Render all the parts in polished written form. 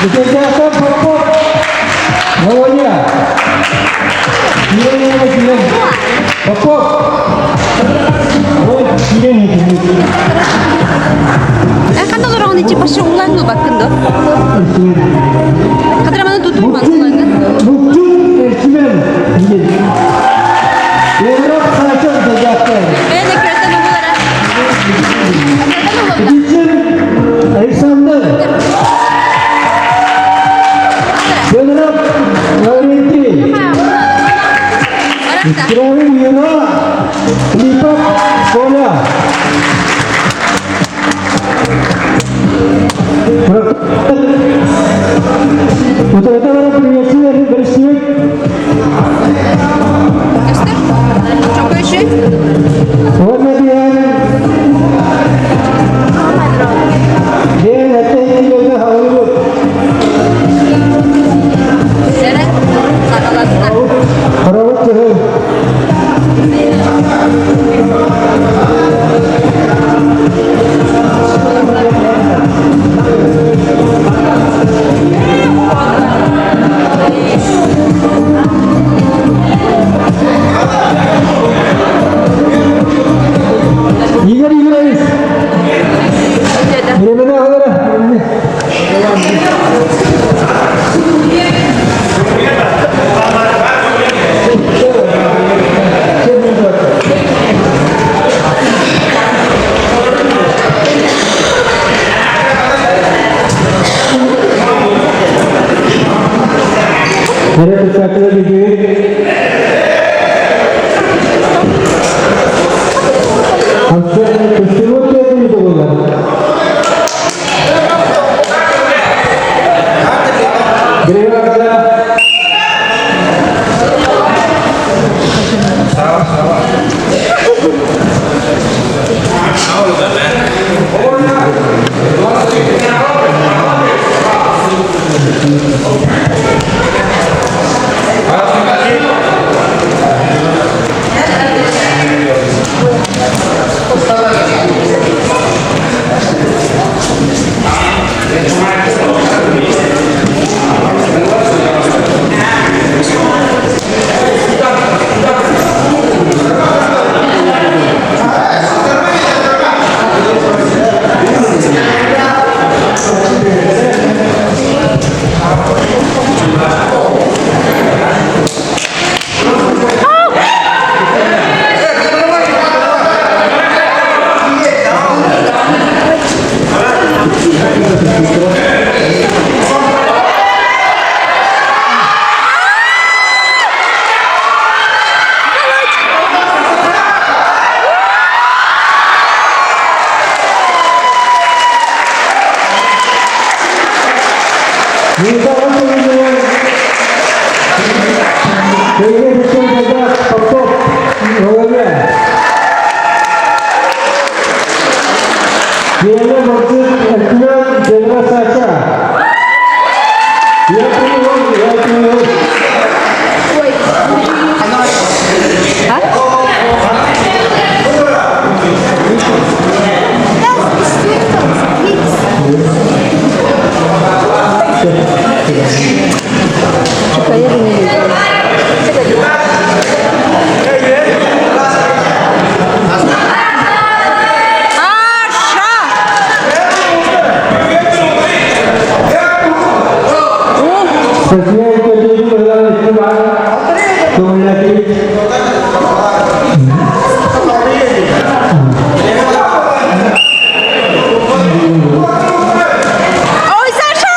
Бүтэйдээхтэн Попов Володя. Киирэн киирэн. Попов. Ой, киирэн иһитин. Ханна олороҕун ичи башы улан баккын до. Кадраманы тутуйман улангын. Муктун Эрчимен. Еврок Сачок Бүтэйдээхтэн. Бэйэ көрсөн угулара. Птицын Александр. Федоров Лаврентий. Строин Юра. Филиппов Коля. Утарыта баран приветствие бэрэсидьиэн. Көстөр? Чокойши? Уонна диэн диэн этэ халыбыт. Сэрэ, саҕаланна. Хоробут кыһыл. Игорь Игоревич. Времена говоря. Nereye tutacakları gibi. Көстүбүт диэн буолар. Григория. Аша! Ой, Саша!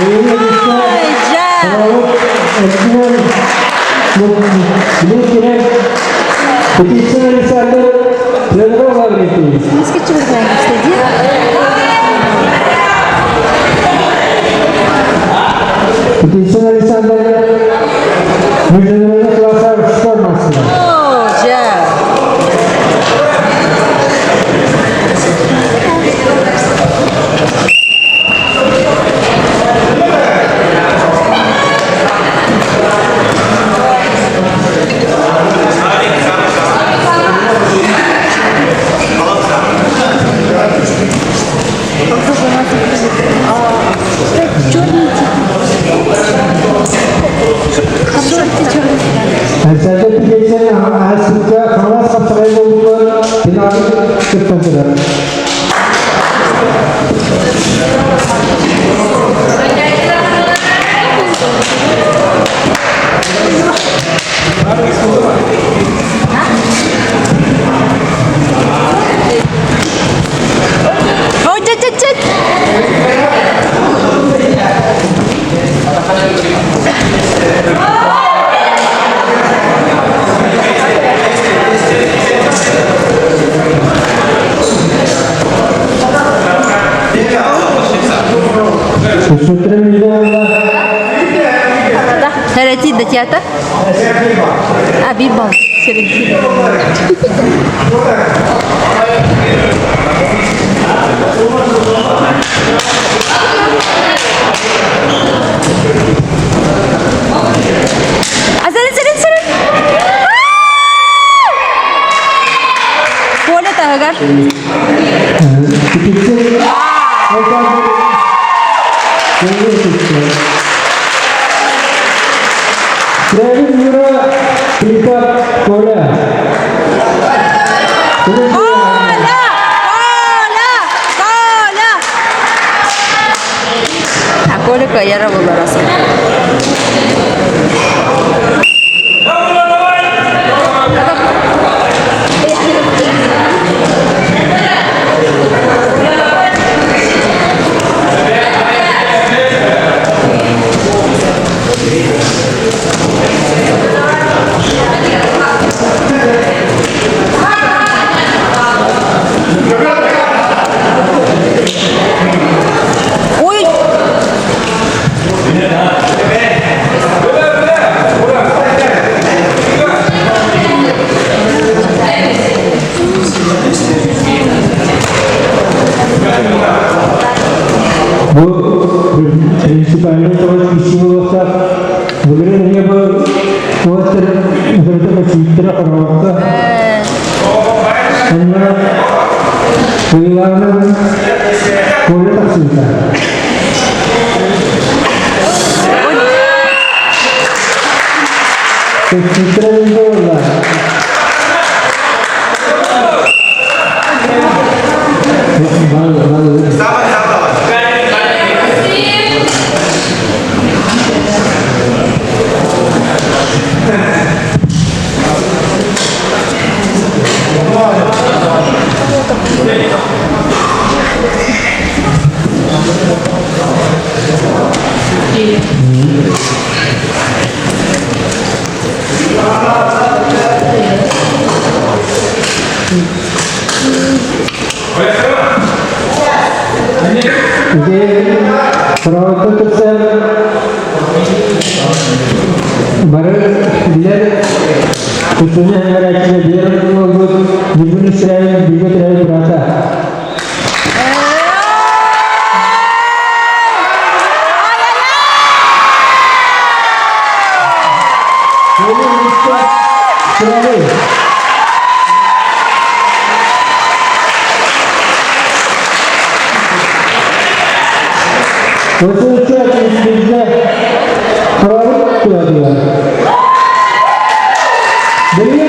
Ой, дьэ! Птицын Александр международный класса спорт мастера. Оо, дьэ! Александр Птицын ааспыкка Хаҥалас хапсаҕай буолбутугар финалга кыттан турар. Ой, дьэ, дьэ, дьэ! Сэрэтии да театр? А, биир балл. Сэрэтии. А сэрин, сэрин, сэрин! Коля таһыгар. Тренер Юра Прикап Коля. Коля! Коля! Коля! А Коля кыайара буолар аса. Ой! Бу принципиальный тоҕус киһи буолуохтаах. Былырыын эмиэ бу уолаттар өтөрүтэ бачыыттара хороҕокко. Онно кыайыылааҕынан Коля тахсыбыта. Көстүүттэрэ билгэ буолла. Бал, бал. Ити Саравакка тахсан бары билэр тутуну эҥэрээччилэр биэр буолбут Ньургун Исраиль бииргэ төрөөбүт быраата. Отуча bizde Kurarık kuradılar. Benim